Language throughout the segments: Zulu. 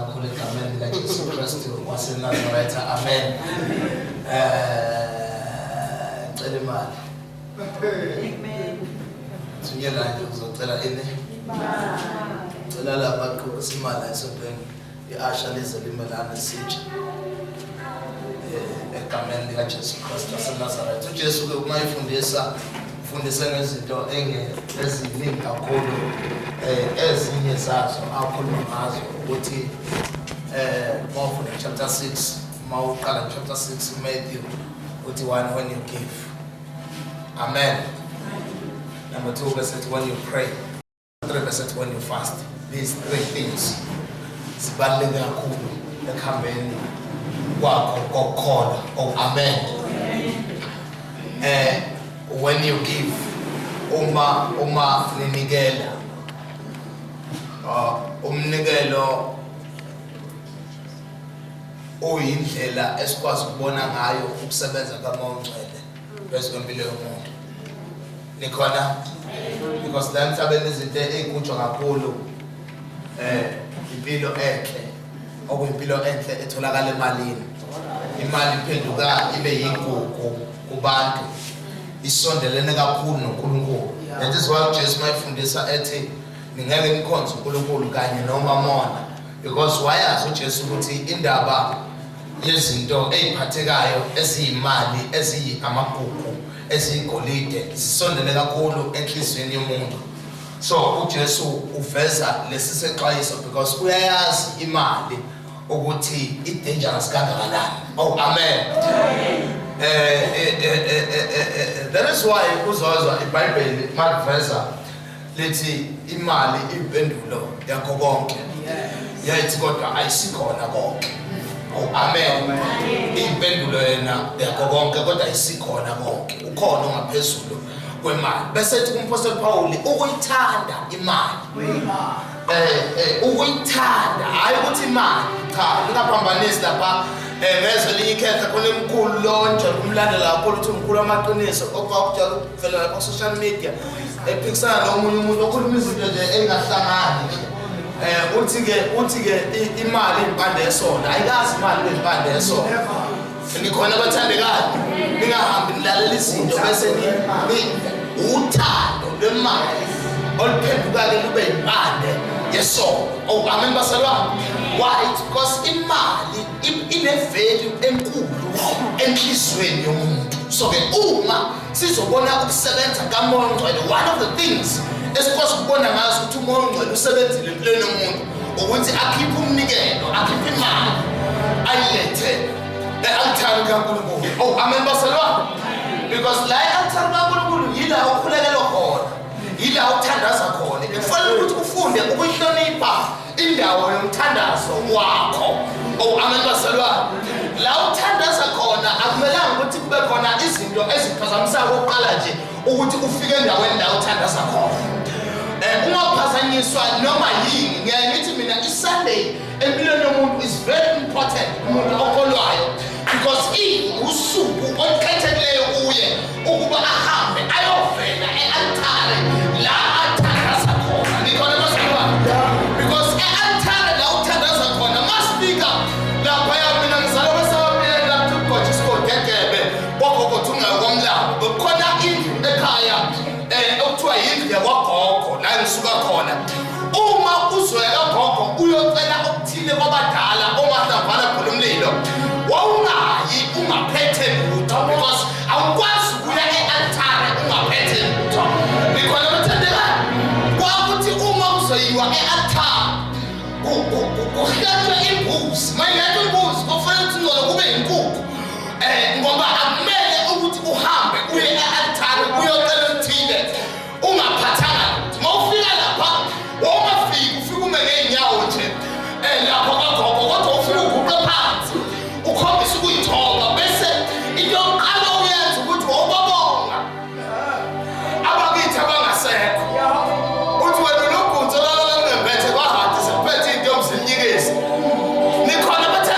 kakhulu egameni likaJesu Kristu waseNazaretha. Amen. Cela imali. Amen. Thunyelwa nje uzocela ini? Cela laba aqoqisa imali esontweni. I-asha lize limelane sitsha. Egameni likaJesu Kristu waseNazaretha. UJesu ke uma efundisa ufundise ngezinto eziningi kakhulu, ezinye zazo akhuluma ngazo ukuthi uma ufunda chapter 6, uma uqala chapter 6 Matthew, uthi one, when you give. Amen. Number 2, bese ethi when you pray. 3, bese ethi when you fast. These three things zibaluleke kakhulu ekuhambeni kwakho kokukholwa. Oh, amen. When you give, uma ninikela, umnikelo uyindlela esikwazi ukubona ngayo ukusebenza kaMoya oNgcwele phezu kwempilo yomuntu. Nikhona? Because la emhlabeni izinto ey'gujwa kakhulu impilo enhle, okuyimpilo enhle etholakala emalini. Imali iphenduka ibe yigugu kubantu, isondelene kakhulu noNkulunkulu. That is why uJesu mayefundisa ethi ningeke nikhonze uNkulunkulu kanye noMamona, because wayazi uJesu ukuthi indaba yezinto ey'phathekayo eziyimali, eziyi amagugu, eziyigolide zisondele kakhulu enhliziyweni yomuntu. So uJesu uveza lesi sexwayiso because uyayazi imali ukuthi i-dangerous kangakanani. Oh, amen. That is why uzozwa iBhayibheli maliveza lithi imali impendulo yakho konke, yayithi kodwa ayisikhona konke. Oh, amen. Impendulo yena yakho konke, kodwa ayisikhona konke. Ukhona ongaphezulu kwemali. Bese ethi umpostoli Paul ukuyithanda imali, ukuyithanda, hayi ukuthi imali, cha, ningaphambanisi lapha. Ngezwe elinye ikhetha khona emkhulu lo nje umlandela kakhulu, uthi umkhulu amaqiniso okwakujala ukuvela lapha social media ephikisana nomunye umuntu okhuluma izinto nje engahlangani nje. Uthi ke imali impande yesona. Ayikazi imali ibe impande yesona. Nikhona, bathandekayo? Ningahambi nilalela izinto bese uthando lwemali oluphenduka-ke lube impande yesono. Oh, amen, bazalwane. Why? It's because imali ine-value enkulu enhliziyweni yomuntu. So-ke uma sizobona ukusebenza kaMoya oNgcwele, one of the things esikwazi ukubona ngazo ukuthi uMoya oNgcwele usebenzile empilweni yomuntu ukuthi akhiphe umnikelo, akhiphe imali, ayilethe e-altari kaNkulunkulu. Oh, amen, bazalwane. Because la e-altari kaNkulunkulu yila ukhulekelwa khona, yila uthandaza khona. Kufanele ukuthi ufunde ukuyihlonipha indawo yomthandazo wakho. Oh, amen, bazalwane. La uthandaza khona akumelanga ukuthi kube khona izinto eziphazamisayo okokuqala nje ukuthi ufike endaweni la uthandaza khona, ungaphazanyiswa noma yini. Ngiyaye ngithi mina i-Sunday empilweni yomuntu is very important, umuntu okholwayo, because usuku olukhethekileyo kuye ukuba ahambe ayovela e-altare la athandaza khona. Nikhona, bazalwane? Because e-altare la uthandaza khona, masifika laphaya, mina ngizalwa kwesababiyela kugoja isigodi eGebe kwagogo Thungayo komlambo, bekukhona indlu ekhaya okuthiwa yindlu yakwagogo la ngisuka khona. Uma uzoya kagogo uyocela okuthile kwabadala omahlamvana bhula umlilo, wawungayi ungaphethe lutho, because awukwazi ukuya e-altare ungaphethe lutho. Nikhona, bathandekayo? Kwakuthi uma kuzoyiwa e-altare kuhlatshwe imbuzi. Mayingekho imbuzi, kufanele ukuthi ngcono kube inkukhu, ngoba akumele ukuthi uhambe uye e-altare uyocela okuthile ungaphathanga lutho. Uma ufika lapha, wawungafiki ufike ume ngey'nyawo nje lapha kwagogo, kodwa ufike uguqe phansi ukhombise ukuyithoba, bese into yokuqala uyenza ukuthi wawubabonga abakithi abangasekho. Uthi wena unogunzi olalala lungembethe kwahadi sekuphethe into yomzimnyikisi. Nikhona, bathandekayo?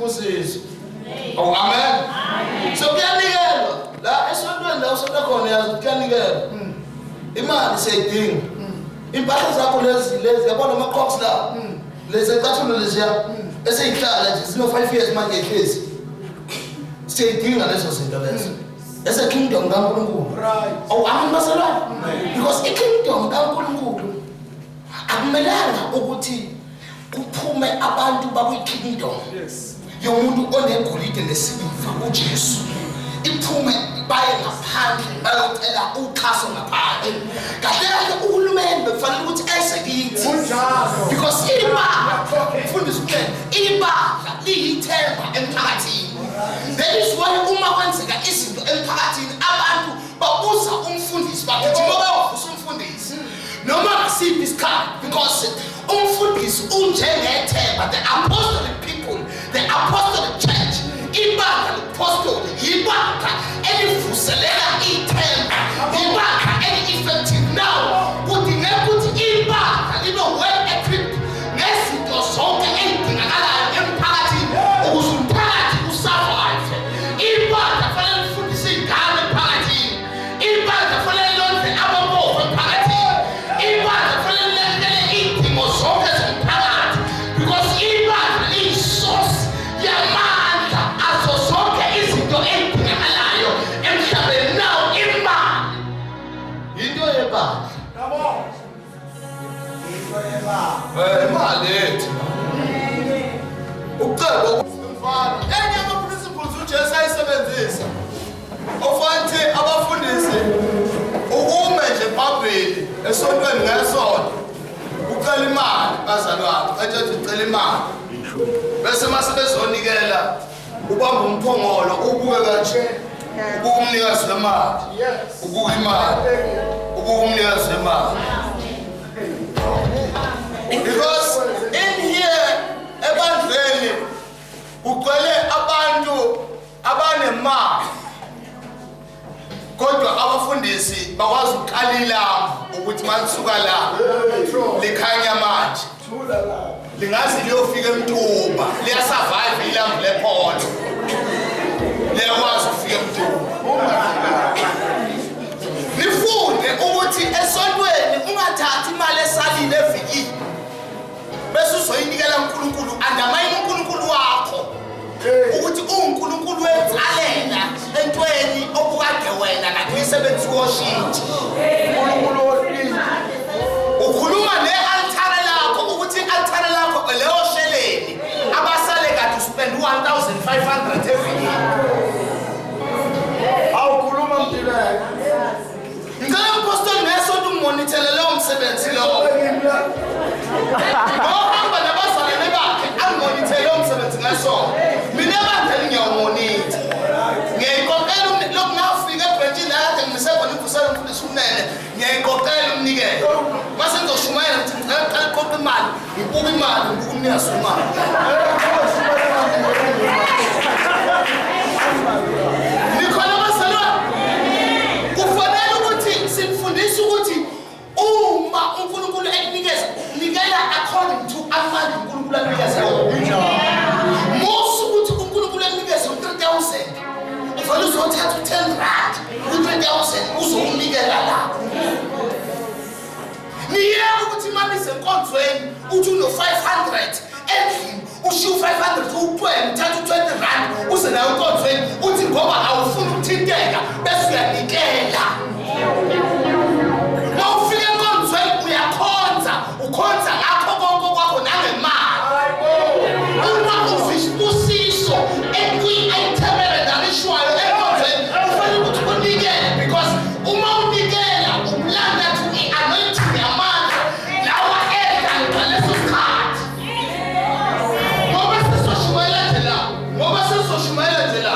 Isibusiso. Oh, amen. Amen. So kuyanikelwa la esontweni la usonta khona, yazi ukuthi kuyanikelwa. Imali siyayidinga. Impahla zakho lezi lezi, yabona ama-crocs la, lezi ecathulo leziya eseyihlala nje zino-5 years manje ehlezi, siyayidinga lezo zinto lezo ese-kingdom kaNkulunkulu. Oh, amen bazalwane. Because i-kingdom kaNkulunkulu akumelanga ukuthi kuphume abantu bakwi-kingdom yomuntu onegolide nesiliva uJesu, iphume baye ngaphandle bayocela uxhaso ngaphandle. Kahle kahle uhulumeni bekufanele ukuthi eze kithi. Kunjalo. Because ibandla, mfundisi uMnene, ibandla liyithemba emphakathini. That is why uma kwenzeka izinto emphakathini abantu babuza umfundisi, bagijima bayovusa umfundisi noma ngasiphi isikhathi, because umfundisi unjengethemba. The apostolic people, the apostolic church, ibandla lobupostoli ibandla elivuselela ithemba, ibandla eli-effective. Now kudingeka ukuthi ibandla libe well equipped ngezinto zonke ey'dingakalayo emphakathini ukuze umphakathi usurvive. Ibandla fanele lifundise iy'ngane emphakathini, ibandla fanele londle abampofu emphakathini, ibandla fanele lilekelele iy'dingo zonke zomphakathi, because ibandla liyisource yamandla azo zonke izinto ey'dingakalayo emhlabeni. Now imali into yebandla. Come on. Into yebandla. Imali yethu, ucebo mfana. Enye ama-principles uJesu ayisebenzisa ofanthi abafundisi ukume nje phambili esontweni ngesonto ucela imali, bazalwane, etshethi ucela imali, bese mase bezonikela ubamba umphongolo, ubuke kanje, ubuka umnikazi wemali. Ubuka imali, ubuka umnikazi wemali, because in here ebandleni kugcwele abantu abanemali, kodwa abafundisi bakwazi ukukala ilambu ukuthi malisuka la likhanya manje Thula la. Lingaze liyofika eMtuba, liyasurvive ilambu lepholo, liyakwazi ukufika eMtuba. Nifunde ukuthi esontweni ungathathi imali esalile evikini bese uzoyinikela uNkulunkulu. Undermine uNkulunkulu wakho ukuthi uwuNkulunkulu wensalela entweni obukade wena kade uyisebenzisa uwoshintshi. uNkulunkulu wohlwini. Ukhuluma ne-altare lakho ukuthi i-altare lakho leyo sheleni abasale kade uspend u-1500 evikini. Awukhuluma mdileke. Ngicela umpostoli ngesonto ummonithele leyo msebenzi lowo. Ngohamba nabazalwane bakhe angimonithele leyo msebenzi ngesonto. Mina ebandleni ngiyawumonitha, ngiyayiqoqela lokhu ngafika ebrentshini la kade ngimise khona imvuselo umfundisi uMnene, ngiyayiqoqela umnikelo. Mase ngizoshumayela ngithi ngicela kuqala iqoqa imali, ngibuka imali, ngibuka umnikazi wemali. Nikhona bazalwane? Kufanele ukuthi simfundise ukuthi uma uNkulunkulu ekunikeza, nikela according to amandla uNkulunkulu akunikeze wona. Musa ukuthi uNkulunkulu ekunikeze u-3000, uvele uzothatha u-10 rand ku-3000 uzowunikela la. Niyeke ukuthi imali isenkonzweni, uthi uno-500 endlini, ushiye u-500 uwucwele, uthatha u-20 rand uze nayo enkonzweni, uthi ngoba awufuni ukuthinteka bese uyanikela. Uma ufika enkonzweni uyakhonza, ukhonza ngakho konke kwakho nangemali. Uma uzwa isibusiso ekwi-item erendarishwayo enkonzweni, kufanele ukuthi unikele, because uma unikela umlanda to i-anointing yamandla lawa ehla ngaleso sikhathi. Ngoba sesoshumayela nje la, ngoba sesoshumayela nje la.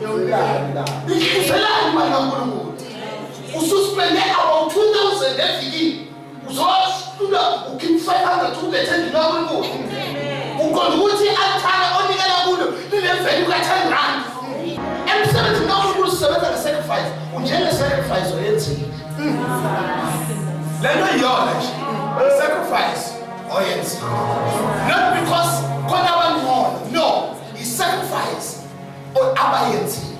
Izelani imali kaNkulunkulu? Ususpende about 2000 evikini, uzohlula ukhipha 500 ulethe endlini kaNkulunkulu. Uqonda ukuthi i-altare onikela kulo line-value ka-10 rand. Emsebenzini kaNkulunkulu sisebenza nge-sacrifice. Unjenge-sacrifice oyenzile. Le nto iyona nje sacrifice oyenzile, not because khona abangcono, no, i-sacrifice abayenzile.